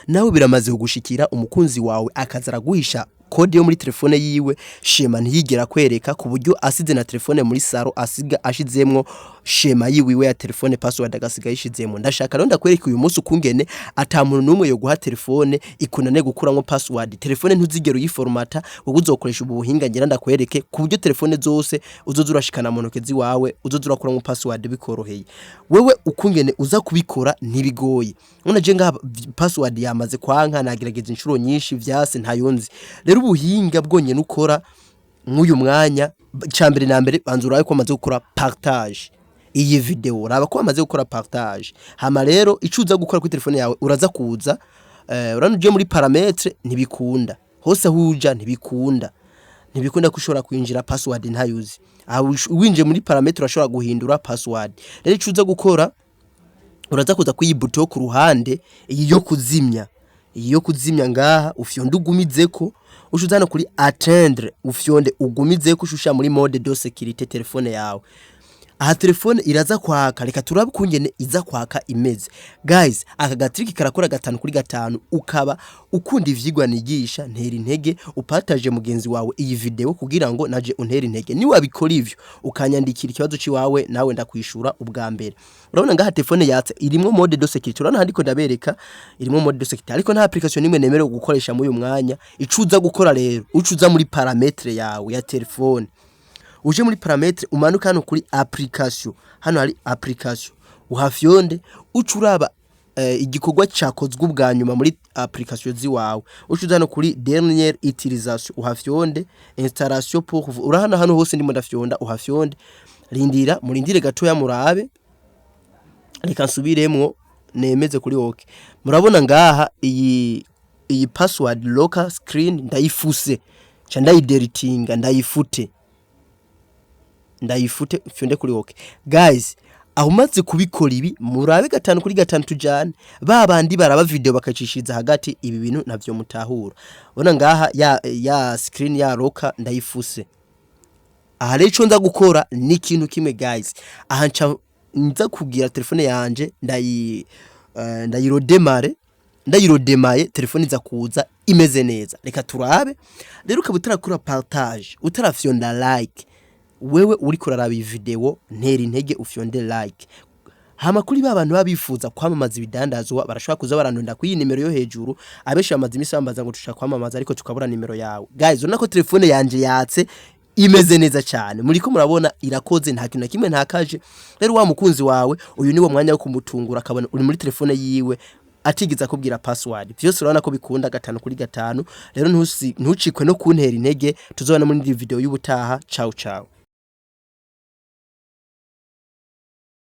Nawe biramaze kugushikira, umukunzi wawe akaza araguhisha code yo muri telefone yiwe, schéma ntiyigera kwereka, ku buryo asize na telefone muri salon, asiga ashizemwo schéma yiwiwe ya telefone, password agasiga yishizemwo. Ndashaka rero ndakwereka uyu munsi ukungene ata muntu n'umwe yo guha telefone ikunane gukuramwo password. Telefone ntuzigera uyiformata, wowe uzokoresha ubu buhinga ngira ndakwereke, ku buryo telefone zose uzoza urashikana mu ntoke ziwawe, uzoza urakuramwo password bikoroheye. Wewe ukungene uza kubikora ntibigoye. None je ngaha password yamaze kwanka, nagerageza inshuro nyinshi vyase, ntayonzi. Rero ubuhinga bwonyene ukora nk'uyu mwanya, ca mbere na mbere banza urabe ko wamaze gukora partage iyi video, raba ko wamaze gukora partage. Hama rero ico uza gukora kuri telefone yawe, uraza kuza urabona uje muri paramètres, ntibikunda hose, aho uja ntibikunda, ntibikunda ko ushobora kwinjira, password ntayuzi. Aha winjiye muri paramètres urashobora guhindura password. Rero ico uza gukora, uraza kuza kuyi bouton ku ruhande, iyi yo kuzimya, iyi yo kuzimya ngaha, ufyonde ugumizeko, uca hano kuri éteindre, ufyonde ugumizeko, ushusha muri mode de sécurité telefone yawe. Aha telefone iraza kwaka. Reka turabe ukungene iza kwaka imeze. Guys, aka ga trick karakora gatanu kuri gatanu. Ukaba ukunda ivyigwa nigisha, ntera intege upartage mugenzi wawe iyi video kugira ngo naje untere intege. Ni wabikora ivyo, ukanyandikira ikibazo ciwawe, nawe ndakwishura ubwa mbere. Urabona ngaha telefone yatse, irimwo mode de sécurité. Urabona handiko ndabereka, irimwo mode de sécurité, ariko nta application nimwe nemerewe gukoresha muri uyu mwanya. Icuza gukora rero, ucuza muri paramètres yawe ya telefone, uje muri paramètres, umanuka hano kuri application, hano hari application, uhafyonde, uca uraba igikorwa cakozwe ubwa nyuma muri application ziwawe. Uca uza hano kuri dernière utilisation, uhafyonde, installation pour vous. Urahana hano hose ndimo ndafyonda, uhafyonde. Rindira, murindire gatoya murabe. Reka nsubiremwo, nemeze kuri OK. Murabona ngaha iyi password lock screen ndayifuse, ca ndayideletinga, ndayifute, ndayifute, fyonde kuri OK. Guys, aho umaze kubikora ibi, murabe gatanu kuri gatanu tujane. Ba bandi baraba video bakacishiriza hagati, ibi bintu navyo mutahura. Ubona ngaha ya screen ya lock ndayifuse. Aha rero ico nza gukora ni ikintu kimwe, guys. Aha nca nza kugira telefone yanje ndayiredémarre. Ndayiredémarre, telefone iza kuza imeze neza. Reka turabe rero. Ukaba utarakora partage, utarafyonda like, wewe uriko uraraba iyi video, ntera intege ufyonde like. Hama kuri ba bantu baba bifuza kwamamaza ibidandazwa, barashobora kuza barandonda kuri iyi nimero yo hejuru. Abenshi bamaze imisi bambaza ngo dushaka kwamamaza, ariko tukabura nimero yawe. Guys, urabona ko telefone yanje yatse, imeze neza cyane, muriko murabona irakoze, nta kintu na kimwe ntakaje. Rero wa mukunzi wawe, uyu ni wo mwanya wo kumutungura, akabona uri muri telefone yiwe atigeze akubwira password. Vyose urabona ko bikunda gatanu kuri gatanu. Rero ntucikwe no kuntera intege. Tuzobona muri video y'ubutaha. Ciao ciao.